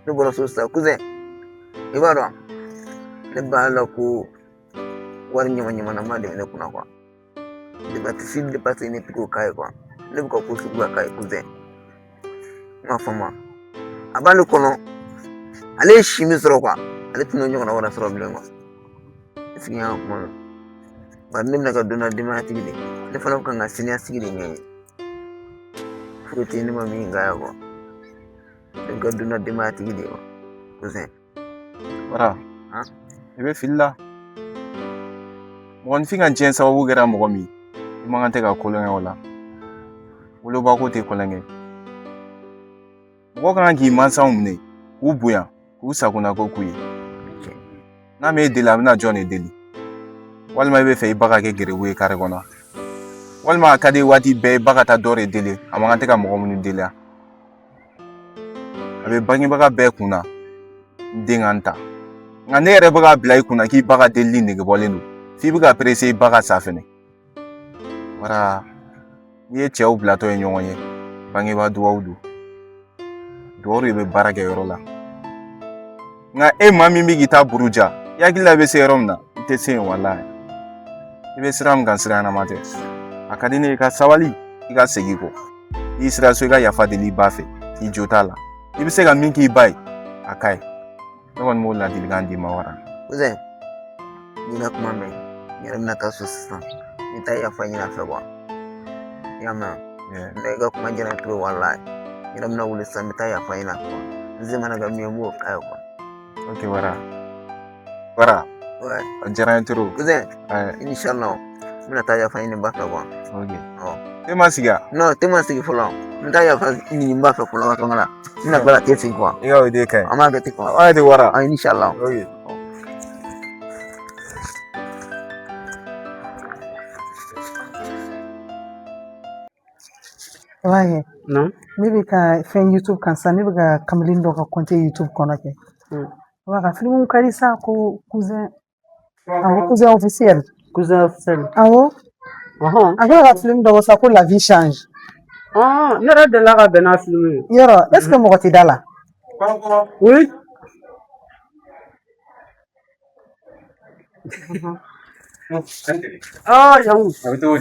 Ne bɔra so sisan cousin. I b'a dɔn, ne b'a la ko wari ɲama ɲamanama de bɛ ne kunna quoi. Dépense dépense ne tɛ k'o k'a ye quoi. Ne bɛ ka ko sugu bɛɛ k'a ye cousin. I m'a faamu. A b'ale kɔnɔ, ale ye si min sɔrɔ quoi, ale tɛna o ɲɔgɔnna wɛrɛ sɔrɔ bilen quoi. Est ce que i y'a ka kuma mɛn? Bari ne bɛna ka don dɔ denbayatigi de, ne fana bɛ ka n ka siniɲɛsigi de ɲɛɲini. Foyi tɛ ne ma min k'a ye quoi. Ne bɛ ka don dɔ denbayatigi de ye quoi cousin. Wara, i bɛ fili la. Mɔgɔninfin ka diɲɛ sababu kɛra mɔgɔ min ye, i man kan tɛ ka kolonkɛ o la. Wolobako tɛ kolonkɛ. Mɔgɔ ka kan k'i mansaw minɛ, k'u bonya, k'u sagonako k'u ye. N'a m'e deli, a bɛna jɔn de deli? Walima i bɛ fɛ i ba ka kɛ gɛrɛbu ye kare kɔnɔ? Walima a ka di waati bɛɛ i ba ka taa dɔ de deli, a man kan tɛ ka mɔgɔ minnu deli? A bɛ bangebaga bɛɛ kun na, n den ka n ta. Nka ne yɛrɛ bɛ k'a bila i kunna k'i ba ka delili nege bɔlen don, f'i bɛ ka perese i ba ka sa fɛnɛ. Wara, n'i ye cɛw bilatɔ ye ɲɔgɔn ye, bangebaa duwawu don. Dugawu de bɛ baara kɛ yɔrɔ la. Nka e maa min bɛ k'i ta buruja, i hakili la i bɛ se yɔrɔ min na, i tɛ se yen walahi. I bɛ sira min kan, sira ɲɛnama tɛ. A ka di ne ye i ka sabali, i ka segin kɔ. N'i sera so, i ka yafa deli i ba fɛ, i jo t'a la. I bɛ se ka min k'i ba ye, a ka ɲi. Ne kɔni b'o ladilikan d'i ma wara. Cousin, n y'i ka kuma mɛn. N yɛrɛ bɛna taa so sisan. N bɛ taa yafa ɲini a fɛ quoi. I y'a mɛn? Ne ka kuma diyara n ye trop walahi. N yɛrɛ bɛna wuli sisan, n bɛ taa yafa ɲini a fɛ. N se mana kɛ min ye, n b'o k'a ye quoi. Ok wara. Wara. Ouais. A diyara n ye trop. Cousin, Ouais. Inch'Allah, n bɛna taa yafa ɲini n ba fɛ quoi. Ok. Awɔ. E ma sigi wa? Non, te ma sigi fɔlɔ. N bɛ taa yafa ɲini n ba fɛ fɔlɔ ka tɔngɔ la. N bɛna tila ka te sigi quoi. I ka o de ka ɲi. An b'a kɛ ten quoi. An ye ten wara. Ah, Inch'Allah. Ok. I b'a ye ne bɛ ka fɛn YouTube kan sisan, ne bɛ ka kamalen dɔ ka compte YouTube kɔnɔ kɛ. Wa ka filimu ka di sa ko cousin. Awɔ, cousin officiel. Cousin officiel. Awɔ. A kɛlen ka film dɔ bɔ sa ko la vie change. Ne yɛrɛ delila ka bɛn n'a film ye. Yɔrɔ, est ce que mɔgɔ tɛ da la? Oui. Ah, Yaku.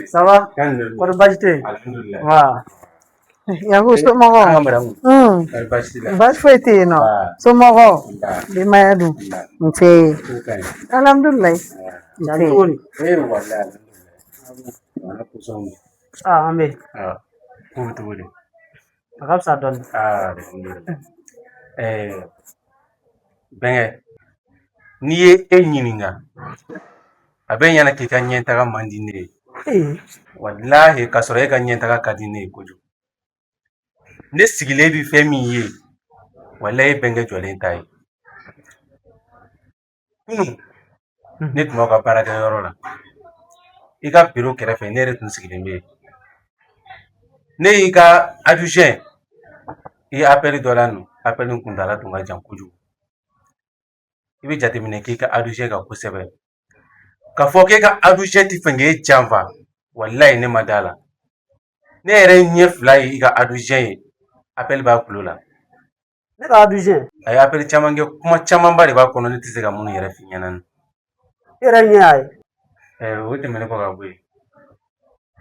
Ça va? Kɔri baasi tɛ yen? Alhamdulillah. Wa. Yaku, somɔgɔw? Ah, madame. Baasi t'i la? Baasi foyi tɛ yen nɔ. Somɔgɔw? Denbaya dun? Nse. Alhamdulilayi. Yan cogo di? Eh, wallahi, alhamdulillah. Ala ko sɔn. Ah, an bɛ yen. Ah, ko bɛ cogo di? A ka fisa dɔɔnin. Ah, alhamdulillah. Eh, bɛnkɛ, n'i ye e ɲininka, a bɛ ɲɛna k'i ka ɲɛtaga man di ne ye. Walahi, k'a sɔrɔ e ka ɲɛtaga ka di ne ye kojugu. Ne sigilen bɛ fɛn min ye, walahi, e bɛnkɛ jɔlen ta ye. Kunun, ne tun b'aw ka baarakɛyɔrɔ la. I ka biro kɛrɛfɛ, ne yɛrɛ tun sigilen bɛ yen. Ne y'i ka adjoint, i ye appel dɔ la nɔ, appel in kuntaala tun ka jan kojugu. I bɛ jateminɛ k'i ka adjoint kan kosɛbɛ. K'a fɔ k'e ka adjoint tɛ fɛ k'e janfa, walayi ne ma d'a la. Ne yɛrɛ ɲɛ fila ye i ka adjoint ye, appel b'a kulo la. Ne ka adjoint? A ye appel caman kɛ, kuma camanba de b'a kɔnɔ, ne tɛ se ka minnu yɛrɛ f'i ɲɛna. I yɛrɛ ɲɛ y'a ye? O tɛmɛnen kɔ ka bɔ yen,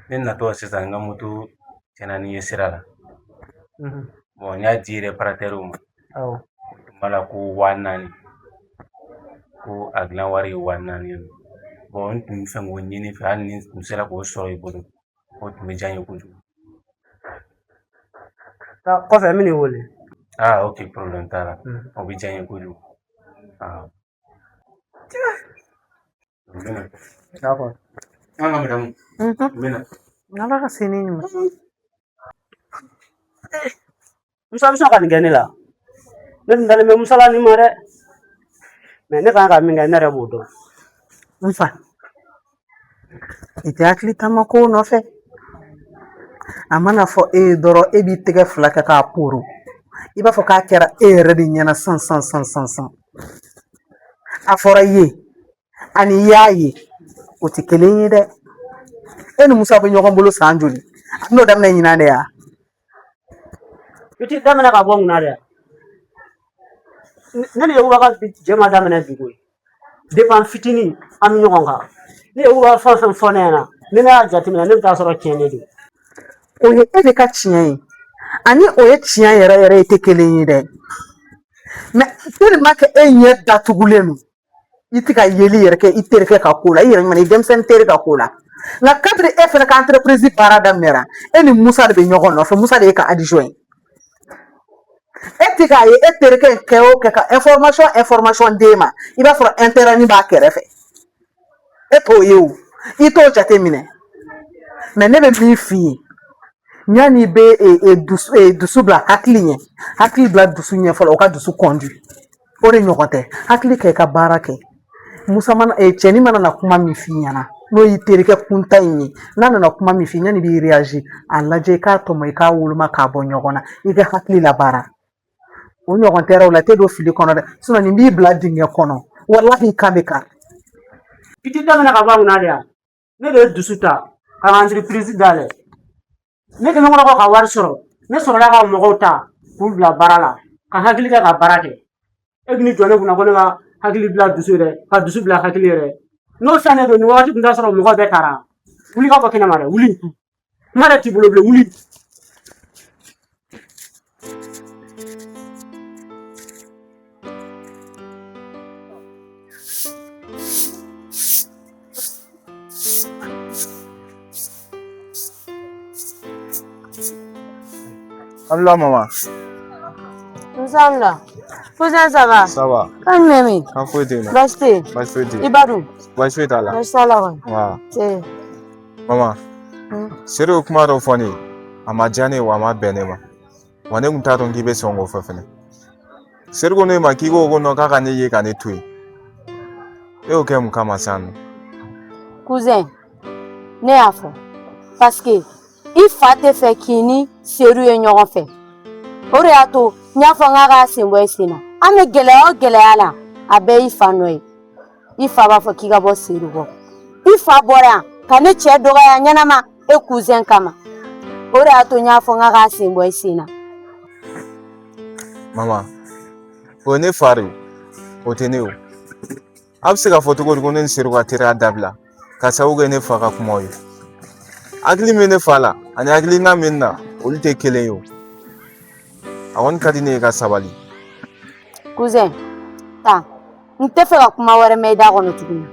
ne natɔ sisan, n ka moto tiɲɛna ni ye sira la. Bon, n y'a di réparateur ma. Awɔ. O tun b'a la ko 4000, ko a dilan wari ye 4000 ye. Bon, n tun bɛ fɛ k'o ɲini fɛ, hali ni n tun sera k'o sɔrɔ i bolo, o tun bɛ diya n ye kojugu. Kɔfɛ n bɛn'i wele. Ah, ok, problème t'a la. O bɛ diya n ye kojugu. Ah. N bɛna. D'accord. An ka madame. N bɛna. Ala ka se ne ɲuman. Musa bɛ sɔn ka nin kɛ ne la. Ne tun dalen bɛ Musa la nin ma dɛ. Mais ne kan ka min kɛ, ne yɛrɛ b'o dɔn. N fa, i tɛ hakili taama kow nɔfɛ. A mana fɔ e ye dɔrɔn, e b'i tɛgɛ fila kɛ k'a poro. I b'a fɔ k'a kɛra e yɛrɛ de ɲɛna san san san san san. A fɔra i ye ani i y'a ye, o tɛ kelen ye dɛ. E ni Musa bɛ ɲɔgɔn bolo san joli? A bɛn'o daminɛ ɲinan de ya? I t'i daminɛ ka bɔ n kunna dɛ. Ne ni Yakuba ka jɛ ma daminɛ bi koyi. Depuis an fitinin an bɛ ɲɔgɔn kan. Ne Yakuba fɛn o fɛn fɔ ne ɲɛna, ni ne y'a jateminɛ, ne bɛ taa sɔrɔ tiɲɛ de don. O ye e de ka tiɲɛ ye ani o ye tiɲɛ yɛrɛ yɛrɛ ye tɛ kelen ye dɛ. Mais tellement que e ɲɛ datugulen don, i tɛ ka yeli yɛrɛ kɛ i terikɛ ka ko la, i yɛrɛ ɲuman i denmisɛnnin teri ka ko la. Nka kabini e fana ka entreprise baara daminɛra, e ni Musa de bɛ ɲɔgɔn nɔfɛ, Musa de ye ka adjoint ye. E tɛ k'a ye e terikɛ in kɛ o kɛ ka information d'e ma, i b'a sɔrɔ intérêt b'a kɛrɛfɛ. E t'o ye o, i t'o jate minɛ. Mais ne bɛ min f'i ye, yanni i bɛ dusu bila hakili ɲɛ, hakili bila dusu ɲɛ fɔlɔ, o ka dusu conduit. O de ɲɔgɔn tɛ. Hakili kɛ i ka baara kɛ. Musa mana cɛnin mana na kuma min f'i ɲɛna, n'o y'i terikɛ kunta in ye, n'a nana kuma min f'i ɲɛna, i b'i réagir, a lajɛ i k'a tɔmɔ, i k'a woloma k'a bɔ ɲɔgɔn na, i ka hakili labaara. O ɲɔgɔn tɛ o la, i tɛ don fili kɔnɔ dɛ. Sinon nin b'i bila dingɛ kɔnɔ, walahi i kan bɛ kari. I t'i daminɛ ka bɔ a kunna de ya? Ne de ye dusu ta ka n ka entreprise dayɛlɛ. Ne kɛlen kɔrɔ ka wari sɔrɔ, ne sɔrɔla ka mɔgɔw ta k'u bila baara la. Ka hakili kɛ ka baara kɛ. E bɛ n'i jɔ ne kunna ko ne ka hakili bila dusu yɛrɛ, ka dusu bila hakili yɛrɛ. N'o fɛn de don, nin wagati tun t'a sɔrɔ mɔgɔ bɛɛ taara. Wuli ka bɔ kɛnɛma dɛ, wuli. Kuma yɛrɛ t'i bolo bilen, wuli. Allo maman. Nsala. Cousin, ça va? Ça va. Kan jumɛn bɛ yen? Kan foyi tɛ yen nɔ. Baasi tɛ yen. Baasi foyi tɛ yen. I ba dun? Baasi foyi t'a la. Baasi t'a la kɔni. Wa. Tɛ. Maman. Sedu ye kuma dɔ fɔ ne ye. A ma diya ne ye wa a ma bɛn ne ma. Wa ne tun t'a dɔn k'i bɛ sɔn k'o fɔ fɛnɛ. Sedu ko ne ma k'i ko ko k'a ka ne ye ka ne to yen. E y'o kɛ mun kama sisan nɔ? Cousin, ne y'a fɔ parce que i fa tɛ fɛ k'i ni Sedu ye ɲɔgɔn fɛ. O de y'a to n y'a fɔ n k'a k'a sen bɔ i sen na. An bɛ gɛlɛya o gɛlɛya la, a bɛɛ y'i fa nɔ ye. I fa b'a fɔ k'i ka bɔ Sedu kɔ. I fa bɔra yan ka ne cɛ dɔgɔya ɲɛnama e cousin kama. O de y'a to n y'a fɔ n k'a k'a sen bɔ i sen na. Mama, o ye ne fa de ye, o tɛ ne ye o. A bɛ se k'a fɔ cogo di ko ne ni Sedu ka teriya dabila ka sababu kɛ ne fa ka kumaw ye. Hakili min ne fa la ani hakilina min na olu tɛ kelen ye o. A kɔni ka di ne ye ka sabali. Cousin, taa. N tɛ fɛ ka kuma wɛrɛ mɛn i da kɔnɔ tuguni.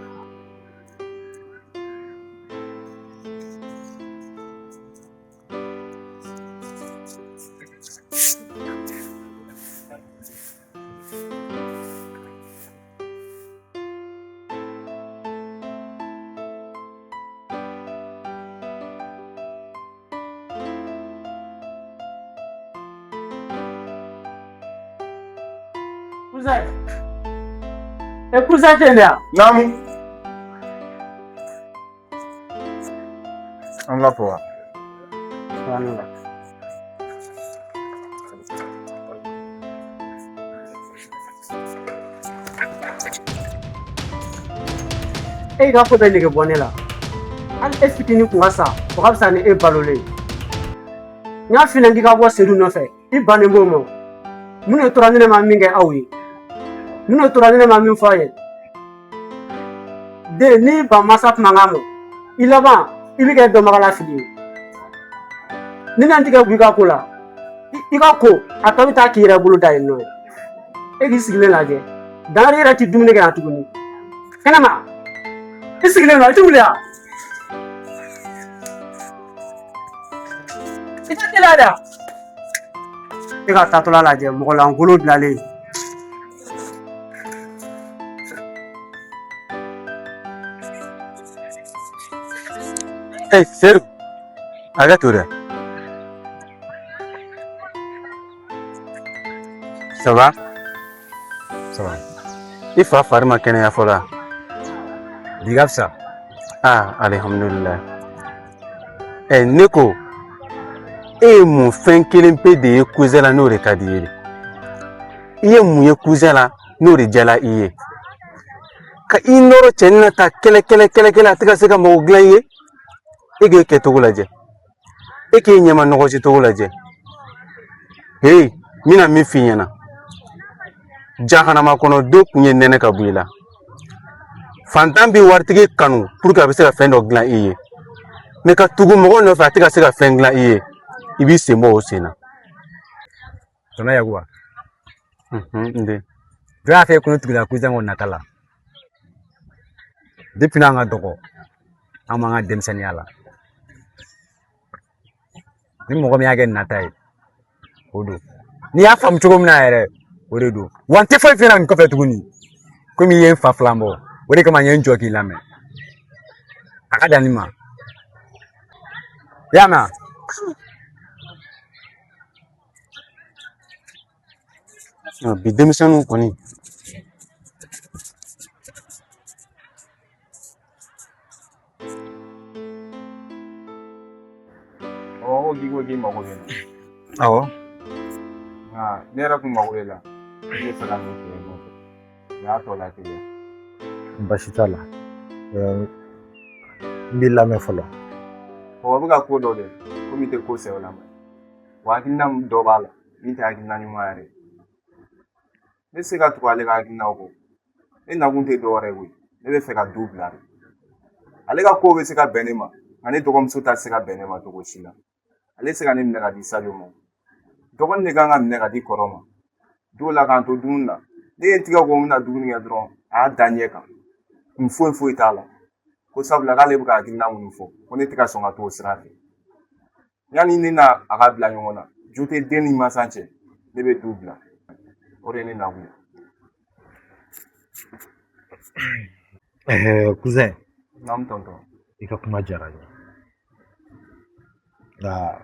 Cousin. E cousin tɛ yen de wa? Naamu. An ka fɔ wa? E ka ko bɛɛ nege bɔ ne la. Hali e fitinin kun ka sa, o ka fisa ni e balolen ye. N y'a f'i ɲɛna k'i ka bɔ Sedu nɔfɛ, i bannen b'o ma. Mun de tora ni ne ma min kɛ aw ye? Mun de tora ni ne ma min fɔ aw ye? Den, n'i ban masa kumakan ma, i laban i bɛ kɛ dɔnbagala fili ye. Ni ne tigɛ bɔ i ka ko la, i ka ko a tɔ bɛ taa k'i yɛrɛ bolo da yen nɔ ye. E k'i sigilen lajɛ, Dangari yɛrɛ tɛ dumuni kɛ yan tuguni. Kɛnɛma, i sigilen don, i tɛ wuli yan. I tɛ teliya dɛ. E ka taatɔla lajɛ, mɔgɔ lankolon bilalen. Hey, Sedu, hakɛ to dɛ. Ça va? Ça va. I fa fari ma kɛnɛya fɔlɔ. Bi ka fisa. Ah, alihamudulila. Ɛ ne ko e ye mun fɛn kelen pe de ye cousin la n'o de ka di i ye de? I ye mun ye cousin la n'o de diyala i ye? Ka i nɔrɔ cɛnin na ta kɛlɛ kɛlɛ kɛlɛ kɛlɛ a tɛ ka se ka mɔgɔ dilan i ye. E k'e kɛcogo lajɛ. E k'e ɲɛma nɔgɔsi cogo lajɛ. Hey, n bɛna min f'i ɲɛna. Jahanama kɔnɔ don kun ye nɛnɛ ka bɔ i la. Fantan bɛ waritigi kanu pour que a bɛ se ka fɛn dɔ dilan i ye. Mais ka tugu mɔgɔ nɔfɛ a tɛ ka se ka fɛn dilan i ye. I b'i sen bɔ o sen na. Tɔnɔ Yakuba. N den. Jɔn y'a fɔ e ko ne tugula cousin kɔ nata la. Depuis n'an ka dɔgɔ, an b'an ka denmisɛnninya la. Ni mɔgɔ min y'a kɛ nata ye, o don. N'i y'a faamu cogo min na yɛrɛ, o de don. Wa n tɛ foyi f'i ɲɛna nin kɔfɛ tuguni. Komi i ye n fa filan bɔ, o de kama n ye n jɔ k'i lamɛn. A ka dan nin ma. I y'a mɛn wa? Bi denmisɛnninw kɔni. Ɔ ko k'i ko k'i mago bɛ n na. Awɔ. Nka ne yɛrɛ kun mago b'e la. Ne bɛ fɛ ka min f'i ye nɔfɛ. N y'a tɔ lateliya. Baasi t'a la. N b'i lamɛn fɔlɔ. Mɔgɔ bɛ ka ko dɔ kɛ komi i tɛ ko sɛbɛlama ye. Wa hakilina dɔ b'a la min tɛ hakilina ɲuman yɛrɛ ye. Ne tɛ se ka tugu ale ka hakilinaw kɔ. Ne nakun tɛ dɔwɛrɛ ye koyi. Ne bɛ fɛ ka du bila de. Ale ka ko bɛ se ka bɛn ne ma, nka ne dɔgɔmuso ta tɛ se ka bɛn ne ma cogo si la. Ale tɛ se ka ne minɛ ka di Sajo ma. Dɔgɔnin de kan ka minɛ ka di kɔrɔ ma. Don la k'an to dumuni na, ne ye n tigɛ ko n bɛna dumuni kɛ dɔrɔn, a y'a da ɲɛ kan. Kun foyi foyi t'a la. Ko sabula k'ale bɛ ka hakilina minnu fɔ, ko ne tɛ ka sɔn ka t'o sira fɛ. Yanni ne n'a a ka bila ɲɔgɔn na, jo tɛ den ni mansa cɛ, ne bɛ du bila. O de ye ne nakun ye. Cousin. Naamu tonton. I ka kuma diyara n ye. Nka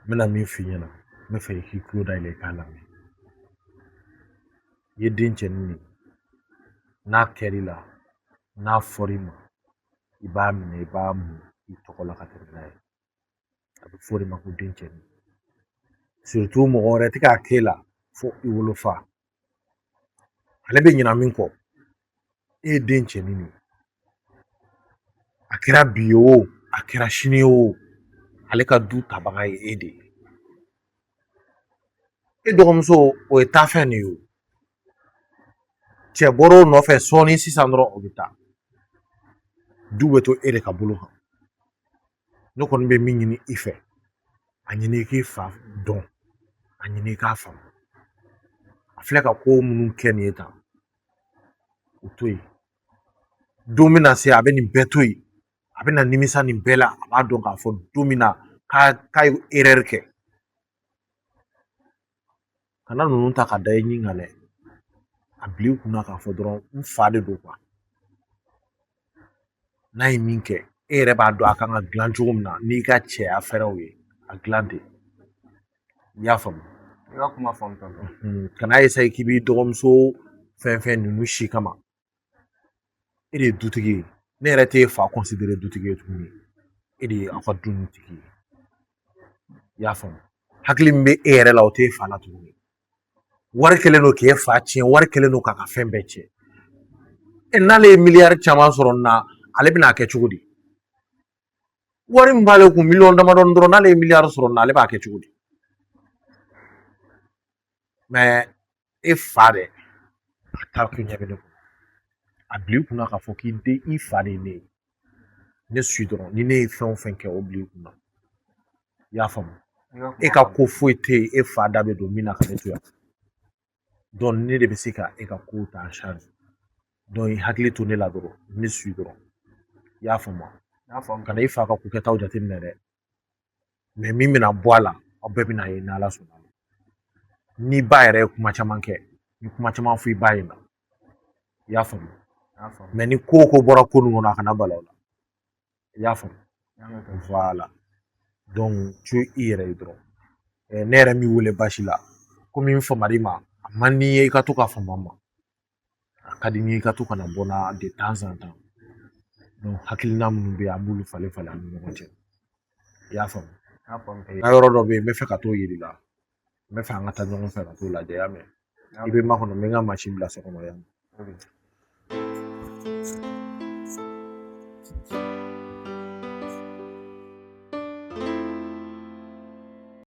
n bɛna min f'i ɲɛna, n bɛ fɛ i k'i tulo dayɛlɛ i k'a lamɛn. I ye den cɛnin de ye. N'a kɛr'i la, n'a fɔr'i ma, i b'a minɛ i b'a mun i tɔgɔ la ka tɛmɛ n'a ye. A bɛ f'o de ma ko den cɛnin. Surtout mɔgɔ wɛrɛ tɛ k'a k'e la fo i wolofa. Ale bɛ ɲina min kɔ, e ye den cɛnin de ye. A kɛra bi ye o, a kɛra sini ye o, ale ka du tabaga ye e de ye. E dɔgɔmuso o ye taafɛn de ye o. Cɛ bɔr'o nɔfɛ sɔɔni sisan dɔrɔn o bɛ taa. Du bɛ to e de ka bolo kan. Ne kɔni bɛ min ɲini i fɛ, a ɲini i k'i fa dɔn, a ɲini i k'a faamu. A filɛ ka ko minnu kɛ nin ye tan, o to yen. Don bɛna se a bɛ nin bɛɛ to yen, a bɛna nimisa nin bɛɛ la, a b'a dɔn k'a fɔ don min na k'a ye erreur kɛ. Kana ninnu ta ka da i ɲin kan dɛ. A bila i kunna k'a fɔ dɔrɔn n fa de don kuwa. N'a ye min kɛ, e yɛrɛ b'a dɔn a kan ka dilan cogo min na n'i ka cɛya fɛɛrɛw ye, a dilan ten. I y'a faamu? I ka kuma faamu tonton. Kana essayer k'i b'i dɔgɔmuso fɛn fɛn ninnu si kama. E de ye dutigi ye. Ne yɛrɛ t'e fa considérer dutigi ye tuguni. E de ye aw ka du tigi ye. I y'a faamu? Hakili min bɛ e yɛrɛ la, o t'e fa la tuguni. Wari kɛlen don k'e fa tiɲɛ, wari kɛlen don k'a ka fɛn bɛɛ tiɲɛ. E n'ale ye miliyari caman sɔrɔ nin na, ale bɛna a kɛ cogo di? Wari min b'ale kun miliyɔn damadɔni dɔrɔn, n'ale ye miliyari sɔrɔ nin na, ale b'a kɛ cogo di? Mɛ e fa dɛ, a ta ko ɲɛ bɛ ne kɔnɔ. A bila i kunna k'a fɔ k'i den, i fa de ye ne ye. Ne su dɔrɔn, ni ne ye fɛn o fɛn kɛ, o bila i kunna. I y'a faamu? E ka ko foyi tɛ yen, e fa da bɛ don min na ka ne to yan. Donc ne de bɛ se ka e ka kow ta en charge. Donc i hakili to ne la dɔrɔn, ne su dɔrɔn. I y'a faamu? Kana i fa ka ko kɛtaw jateminɛ dɛ. Mɛ min bɛna bɔ a la, aw bɛɛ bɛna ye n'Ala sɔnna. Ni ba yɛrɛ ye kuma caman kɛ, ni kuma caman fɔ i ba ɲɛna. I y'a faamu? Mɛ ni ko o ko bɔra ko nin kɔnɔ, a kana bala o la. I y'a faamu? Voilà. Donc to i yɛrɛ ye dɔrɔn. Ne yɛrɛ m'i wele baasi la. Komi n famar'i ma, a man di n ye i ka to ka fama n ma. A ka di n ye i ka to ka na bɔ n na de temps en temps. Donc hakilina minnu bɛ yen, an b'olu falen falen an ni ɲɔgɔn cɛ. I y'a faamu? N ka yɔrɔ dɔ bɛ yen, n bɛ fɛ ka t'o yir'i la. N bɛ fɛ an ka taa ɲɔgɔn fɛ ka t'o lajɛ, i y'a mɛn? I bɛ makɔnɔ, n bɛ n ka mansin bila so kɔnɔ yan.